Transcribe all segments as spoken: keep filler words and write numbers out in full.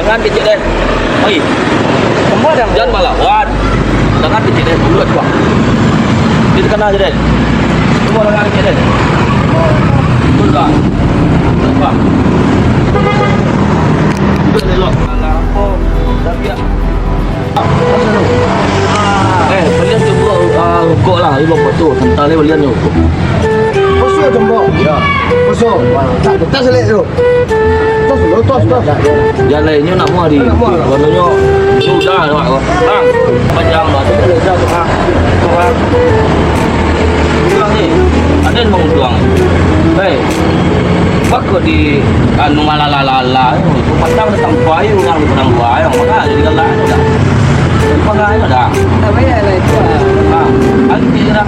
Jangan kecek deh. Oi. Jan malawan. Jangan kecek deh. Dulu tu. Dia terkena je deh. Cuma orang kecek deh. Betul tak? Nampak? Duduk elok. Alah, apa? Tapi ya. Eh, balian cubo, ah, rokok lah, ibo foto, santai lah balian rokok. Kosong cubo. Ya. Kosong. Tak, tak selek tu. Tos dulu, tos, tos. Jan lai, nyo nak muah di. Nak muah. Warnanyo sudah lah, Bang. Panjang banget. Sudah tu, ha. Kurang. Kurang ni. Ada yang mau kurang. Hei. Bako di, anu, malala-lala. Patang datang pai, urang di padang buah, maka jadi galak dah. Maka dah. Tak payah lah itu. Ha, anu kira.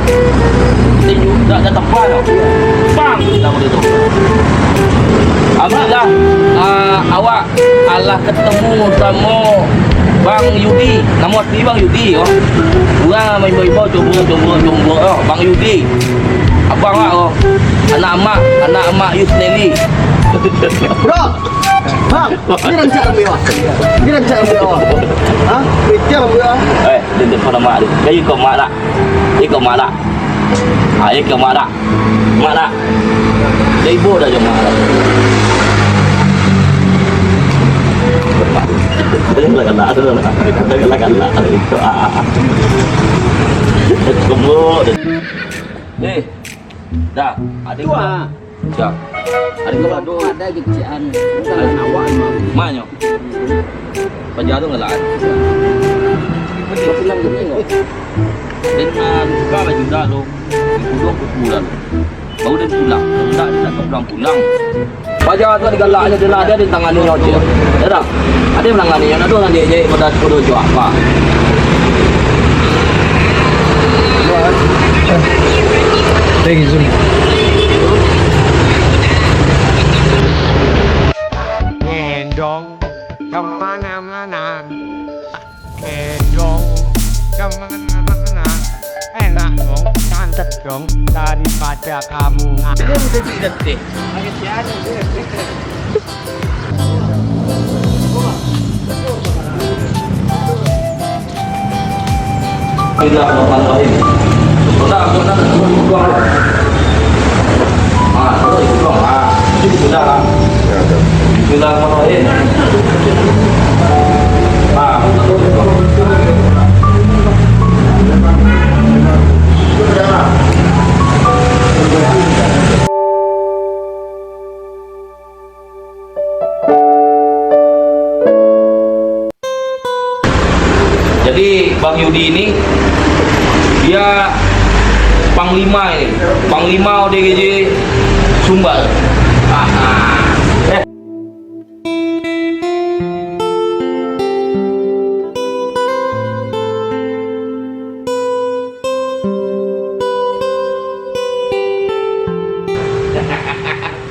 Tinju, dah, dah tempat tu. Bang, dah boleh tu. Alhamdulillah, ah, awak alah ketemu samo Bang Yudi. Namo asli Bang Yudi, oh. Urang main ibo-ibo, jomblo, jomblo, jomblo, oh. Bang Yudi. Abang awak, oh. Anak amak, anak amak Yusneli. Bro, Bang, ni rancak ambil, Bang. Ni rancak ambil, Bang. Ha? Kerja ambil, Bang. Eh, dia telepon mak dia. Dia ikut mak tak? Dia ikut mak tak? Ha, dia ikut mak tak? Mak tak? Dia ibo dah jo mak tak? Dia galak-galak tu lah. Dia galak-galak tu. Ah. Dia gemuk dia. Eh, dah. Ada tu, ah. Ya. Ada tu, aduh. Ada kecil-an. Bukan awak memang. Manyo? Paja tu galak. Pulang dulu tengok. Dan, ah, buka baju dah tu. Duduk kuku dah tu. Baru dia pulang. Tak, dia tak pulang-pulang. Paja tu digalak aja, dia lah ada di tangan ni, oke. Ya dah. Ada yang menangani, yang ada orang dia je pada sepuluh juta apa. Thank you, Zul. Gendong kemana-mana. Gendong kemana-mana. Enak dong, cantik dong, daripada kamu. Dia udah jadi teh. Bismillahirrahmanirrahim. Kota, kota, kota. Ah, terus, terus. Ah, itu sudah lah. Bismillahirrahmanirrahim. Ah, terus, terus. Jadi, Bang Yudi ini, dia panglima ini, panglima O D G J Sumbar. Ah, ah. Eh.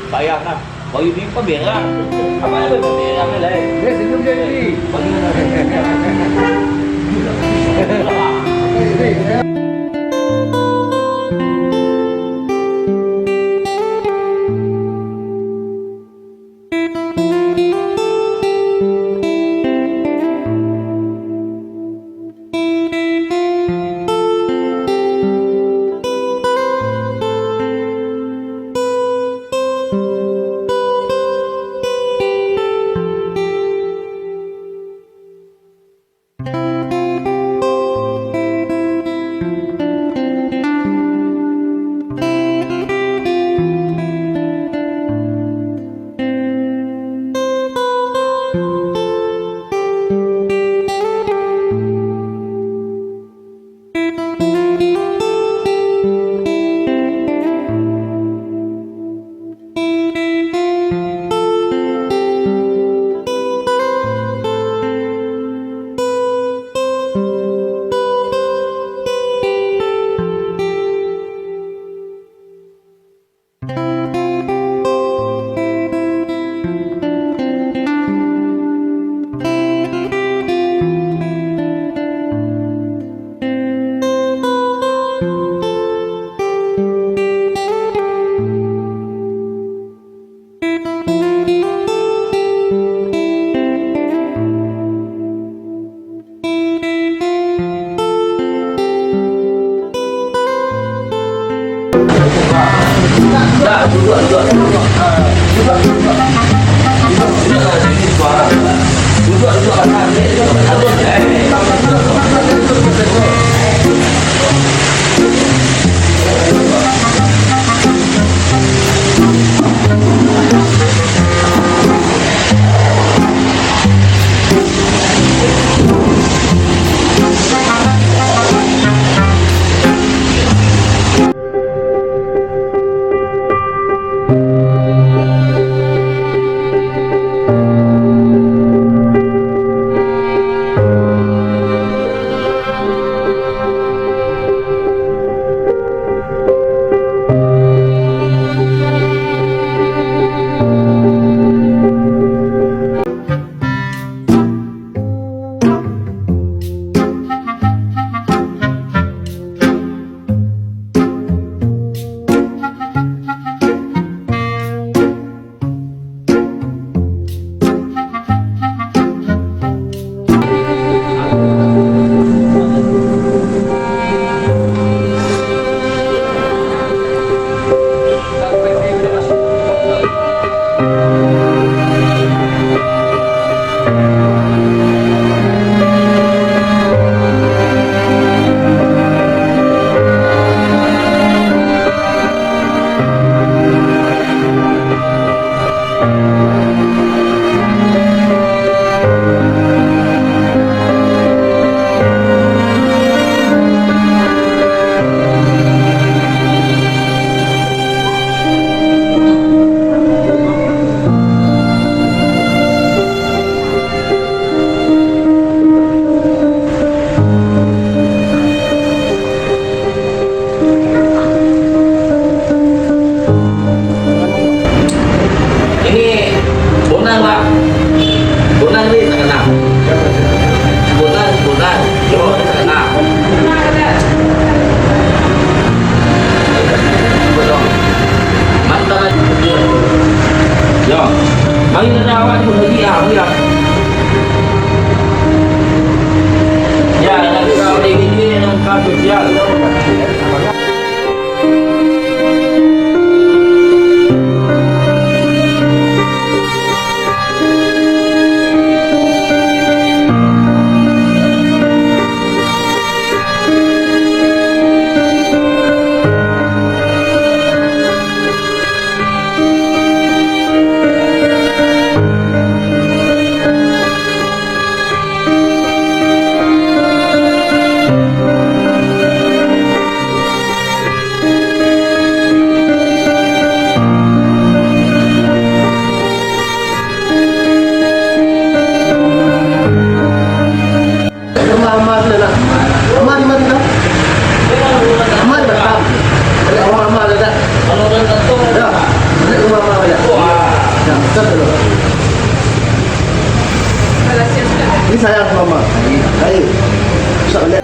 Bayangkan. Bayu di pamerah. Apa yang pamerah ni, lai? Dia senyum je, Yudi. Bayu. Lah. Bonang ni tak kenal. Bonang, bonang. Yo, tak kenal. Bonang. Mantap aja. Yo. Mari kita awak tu lagi, ah, mari, ah. Ya, yang kita awak ini, yang kau sosial. Rumah Ama tu nak. Ama di mana tu? Ama di Batam. Balik rumah Ama tu dah. Dah. Balik rumah Ama balik. Dah, betul tu. Ini sayang sama Ama. Baik. Besok balik.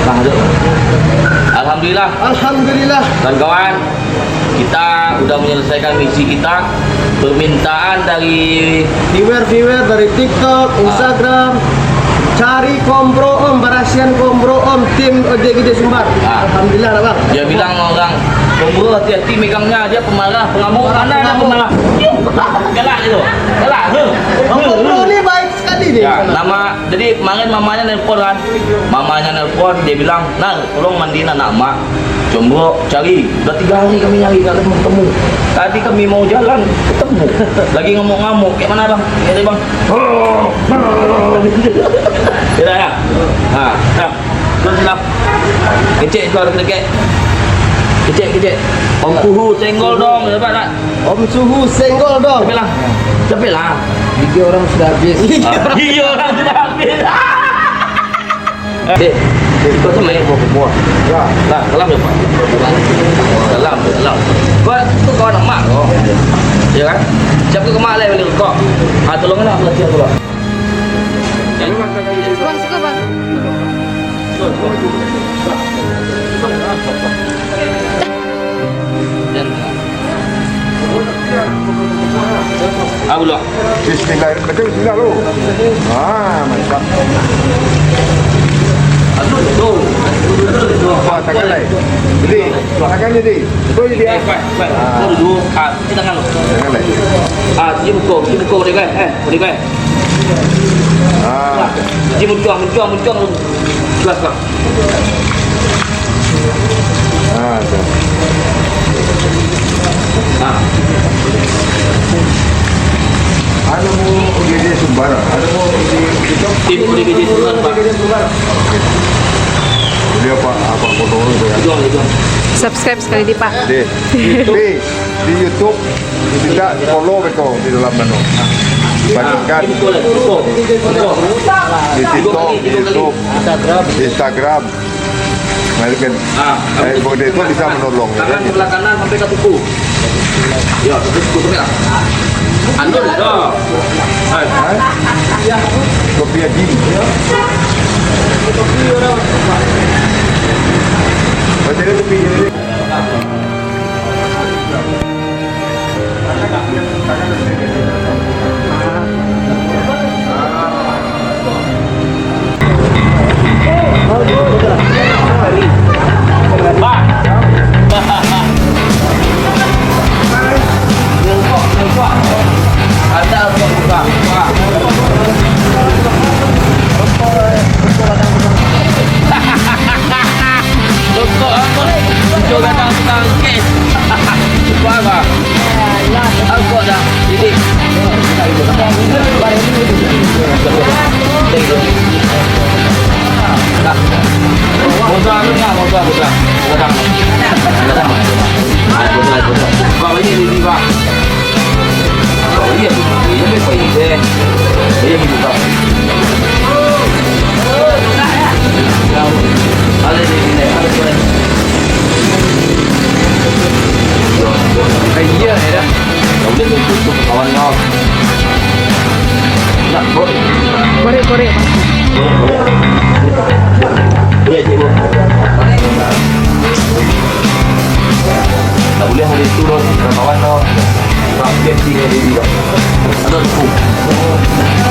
Nah, tu. Alhamdulillah. Alhamdulillah. Kawan-kawan, kita udah menyelesaikan misi kita. Permintaan dari viewer-viewer dari TikTok, ah, Instagram, cari Kompro Om, barasian Kompro Om, tim Ojek Gede Sumbar. Ah. Alhamdulillah lah, Bang. Dia bilang orang, "Kompro hati-hati megangnya, dia pemarah, pengamuk." Mana ada pemarah? Galak gitu. Galak. Huh. Kompro ni baik sekali ni. Ya, nama, jadi kemarin mamanya nelpon kan. Mamanya nelpon, dia bilang, "Nar, tolong mandiin anak mak." Combro cari, udah tiga hari kami nyari, nggak ketemu-ketemu. Tadi kami mau jalan, ketemu. Lagi ngamuk-ngamuk, kayak mana, Bang? Kayak tadi, Bang. Tidak ya? Ha, dah. Terus lah. Kecek tu harus dekat. Kecek, kecek. Om Suhu, senggol dong, dapat tak? Om Suhu, senggol dong. Capek lah. Capek lah. Gigi orang sudah habis. Gigi orang sudah habis. Eh, kau tu main buah-buah. Ya. Lah, salam ya, Pak. Salam, salam. Kau tu kawan emak kau. Ya kan? Siapa ke mak lain beli kau? Ah, tolonglah aku lagi aku lah. Bang, suka, Bang. Ah, ulah. Bismillah, baca bismillah lu. Ah, mantap. Aduh, tu. Ah, tangan lain. Jadi, tangan jadi. Tu jadi. Eh, kuat, kuat. Ah. Tu dulu. Ah, ini tangan lu. Tangan lain. Ah, sini muka, sini muka boleh kan? Eh, boleh kan? Ah. Sini muncuang, muncuang, muncuang. Kelas, Bang. Ah, tu. Ah. Anu mau Ugede Sumbar, anu mau Ugede Sumbar. Tim Ugede Sumbar, Pak. Dia apa, apa foto itu ya? Jual, jual. Subscribe sekali di Pak. Di, di, di YouTube, tidak follow betul di dalam anu. Bagikan. Di TikTok, di YouTube, Instagram. Nah, itu kan. Ah, eh, pokoknya itu bisa menolong, ya, tangan kan? Sebelah kanan sampai ke kuku. Ya, sampai kuku sampai lah. Andun, ya. Hai. Hai. Kopi Haji. Baca dia kopi. Iya, cikgu. Tak boleh hari tu, doh, kawan, doh. Ada tu.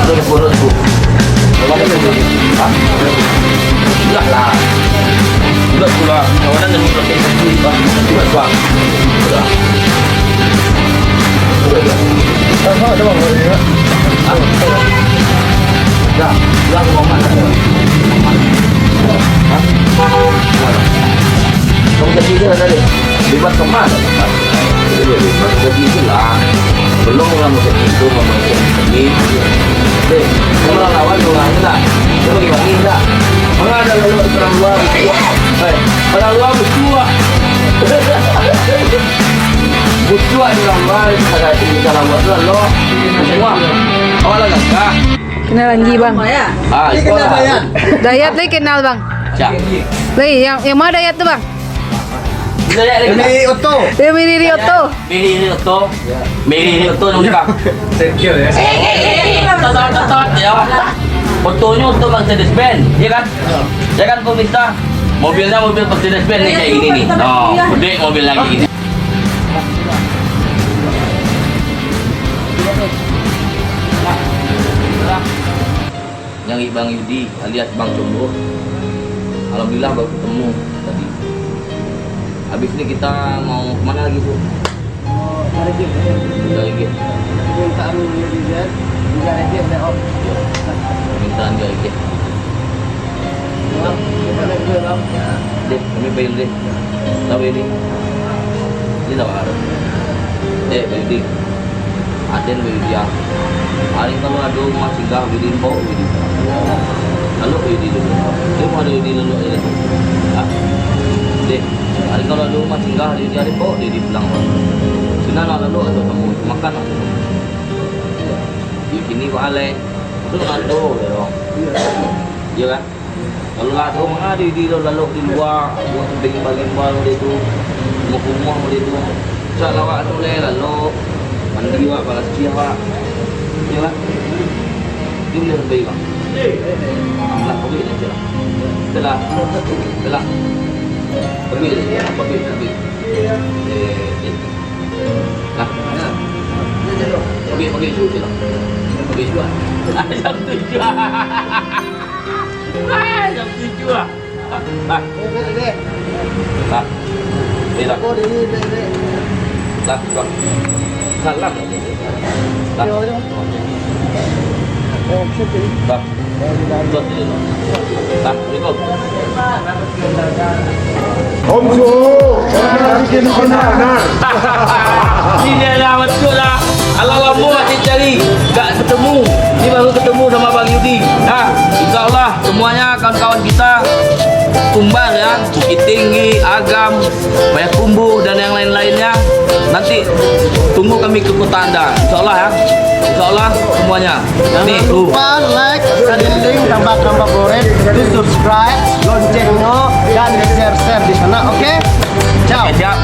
Ada tu, ada tu. Kawan, ada tu. Hah? Sudah lah. Sudah, sudah. Kawan, ada tu. Sudah, sudah. Sudah. Sudah, sudah. Hah? Sudah. Sudah, sudah. Hah? Sudah. Kamu tadi tu ada, deh. Bebas kemana? Jadi, bebas jadi itulah. Belum orang macam itu, orang macam ini. Deh, kalau lawan orang ni tak. Dia bagi-bagi tak. Mana ada lalu orang luar, bucuak. Eh, orang luar, bucuak. Bucuak di orang luar, kita dah, kita dah buat tu, Allah. Bucuak. Awak lah gagah. Kenal Anji, Bang. Ah, iko lah. Dayat lai kenal, Bang. Siap. Lai, yang, yang mana Dayat tu, Bang? Dayat lai kenal. Miri Oto. Dia Miri Oto. Miri Oto. Miri Oto nama dia. Thank you, ya. Otonyo oto Mercedes Benz, ya kan? Ya kan, pemirsa? Mobilnya mobil Mercedes Benz nih, kayak gini nih. Oh, gede mobil lagi gini. Nyari Bang Yudi alias Bang Combo. Alhamdulillah, baru ketemu tadi. Habis ni kita mau kemana lagi, Bu? Cari game. Cari game. Permintaan Yudi Zen, tiga ringgit, dah, Om. Iya. Permintaan tiga ringgit. Bang, kita naik dulu, Bang. Deh, kami bayar deh. Tahu ini? Ini tahu harus. Eh, Bang Yudi. Aden Bang Yudi, ah. Hari kalau ado rumah singgah Bang Yudi, bawa Bang Yudi. Lalu Bang Yudi dulu. Dia mau ada Bang Yudi lalu aja. Ah. Deh, hari kalau ado rumah singgah Bang Yudi, ada bawa Bang Yudi pulang, Bang. Sinan nak lalu atau kamu makan atau kamu? Di sini, Bang Alek. Tu ngantuk dia, Bang. Iya kan? Kalau lah tu, manga di, di lalok di lua, buek gimbal-gimbal model tu, rumah-rumah model tu. Cak lawak tu leh, lalok, mandi awak, balasih awak. Yo lah. Itu boleh sampai, Bang. Lah, pabrik lah, cak lah. Itulah. Itulah. Pabrik lah, pabrik, pabrik. Eh, eh. Lah. Pabrik, pabrik tu, cak lah. Pabrik tu, ah. Jam tujuh. Ah, jam tujuh ah. Lah. Lah. Eh, lah. Lah, lah. Salam. Lah. Lah. Lah, assalamualaikum. Om Suhu, orang bikin benar, nah. Ini lah, betul lah. Alah lamo hati cari, gak ketemu. Ini baru ketemu sama Bang Yudi. Nah, insya Allah semuanya kawan-kawan kita, Tumbal ya, Bukittinggi, Agam, Payakumbuh, dan yang lain-lainnya. Nanti tunggu kami ke kota Anda, insya Allah ya. Insya Allah semuanya. Nih, tuh. Jangan lupa like, share link, tambah-tambah goreng, di subscribe, loncengnya, dan di share-share di sana, oke? Ciao. Oke, siap.